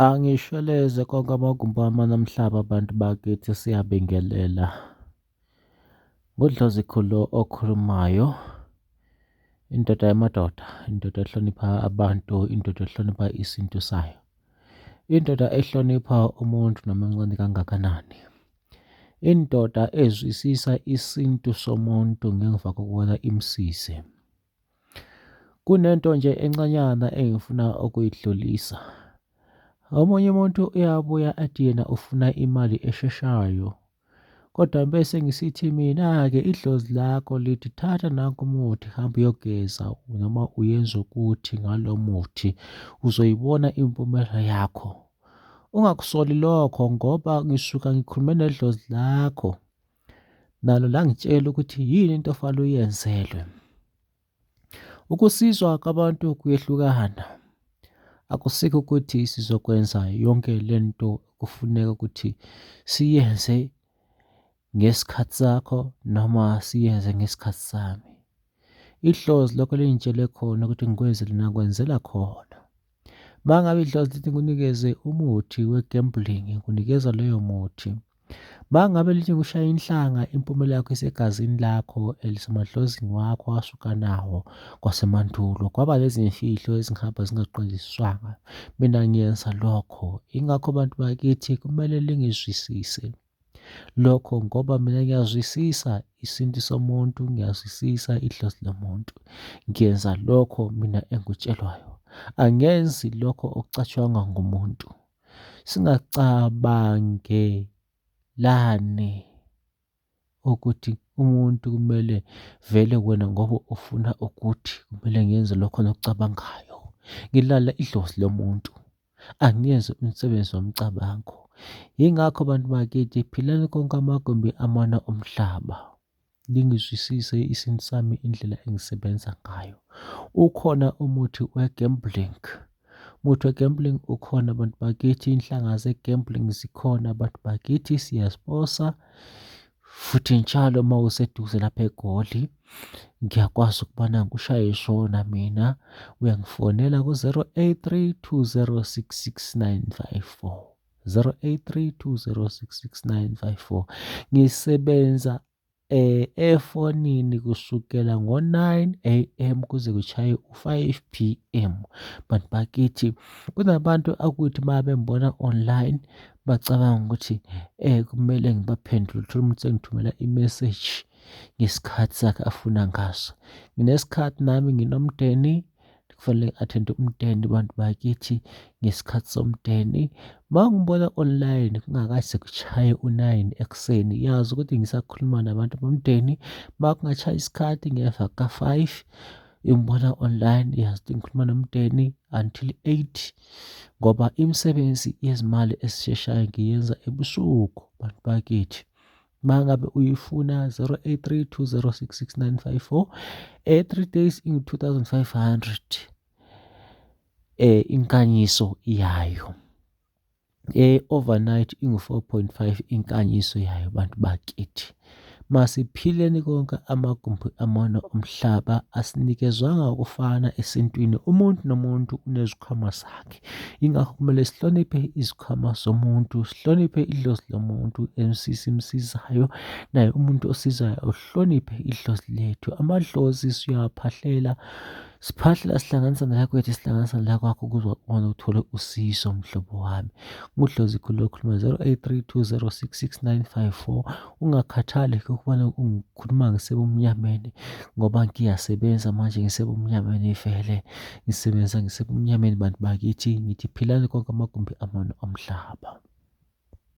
Angishweleze konke amagumbi amane omhlaba abantu bakithi siyabingelela. NguDlozikhulu okhulumayo, indoda yamadoda, indoda ehlonipha abantu, indoda ehlonipha isintu sayo. Indoda ehlonipha umuntu noma emncane kangakanani. Indoda ezwisisa isintu somuntu ngemva kokubona imsize. Kunento nje encanyana engifuna ukuyidlulisa. Omunye umuntu uyabuya athi yena ufuna imali esheshayo. Kodwa bese ngisithi mina-ke idlozi lakho lithi thatha nanku umuthi hamba uyogeza noma uyenze ukuthi ngalo muthi uzoyibona impumela yakho. Ungakusoli lokho ngoba ngisuka ngikhulume nedlozi lakho nalo langitshela ukuthi yini into ofanele uyenzelwe. Ukusizwa kwabantu kuyehlukana. Akusikho ukuthi sizokwenza yonke lento kufuneka ukuthi siyenze ngesikhathi sakho noma siyenze ngesikhathi sami. Idlozi lokho lingitshele khona ukuthi ngikwenze nakwenzela khona. Uma ngabe idlozi lithi ngikunikeze umuthi we-gambling, ngikunikeza loyo muthi. Uma ngabe lithi ngushaye inhlanga, impumela yakho isegazini lakho elisemadlozini wakho asuka nawo kwasemandulo. Kwaba lezimfihlo ezingihamba zingaqondiswanga. Mina ngiyenza lokho. Ingakho bantu bakithi kumele lingizwisise lokho ngoba mina ngiyazwisisa isintu somuntu, ngiyazwisisa idlozi lomuntu. Ngiyenza lokho mina engikutshelwayo. Angenzi lokho okucatshangwa ngumuntu. Singacabangelani ukuthi umuntu kumele vele wena ngoba ufuna ukuthi kumele ngenze lokho nokucabangayo. Ngilala idlozi lomuntu, angiyenzi umsebenzi womcabango. Yingakho bantu bakithi philani konke amagumbi amane omhlaba. Ningizwisise isintu sami indlela engisebenza ngayo. Ukhona umuthi we-gambling. Umuthi we-gambling ukhona bantu bakithi, inhlanga ze-gambling zikhona bantu bakithi, siyaziposa futhi njalo uma useduze lapha eGoli ngiyakwazi ukubana ngikushaye shona mina. Uyangifonela ku-083 206 6954, 083 206 6954. Ngisebenza efonini kusukela ngo-9 am kuze kushaye u-5 pm. Bantu bakithi, kunabantu akuthi uma bengibona online bacabanga ukuthi kumele ngibaphendule, uthole umuntu sengithumela i-message ngesikhathi sakhe afuna ngaso. Nginesikhathi nami nginomndeni, kufanele ngi-athende umndeni bantu bakithi ngesikhathi somndeni. Uma ngibona online kungakaze kushaye u-9 ekuseni, yazi ukuthi ngisakhuluma nabantu bomndeni. Uma kungashaya isikhathi ngemva kuka-5 ingibona online, yazi ukuthi ngikhuluma nomndeni until 8, ngoba imisebenzi yezimali ezisheshayo ngiyenza ebusuku bantu bakithi. Uma ngabe uyifuna 083 206 6954, 3 days ingu-2500 inkanyiso yayo. Overnight ingu-4.5 inkanyiso yayo bantu bakithi. Masiphileni konke amagumbi amane omhlaba, asinikezwanga ukufana esintwini. Umuntu nomuntu unezikhwama zakhe. Ingakho kumele sihloniphe izikhwama zomuntu, sihloniphe idlozi lomuntu esimsizayo, naye umuntu osizayo uhloniphe idlozi lethu. Amadlozi siyawaphahlela, siphahlela sihlanganisa nala kwethu, sihlanganisa nala kwakho ukuze ubone uthole usizo mhlobo wami. NguDlozi Khulu okhuluma 083 206 6954. Ungakhathali ukubana ngikhuluma ngisebumnyameni ngoba ngiyasebenza manje ngisebumnyameni vele. Ngisebenza ngisebumnyameni bantu bakithi, ngithi philani konke amagumbi amane omhlaba.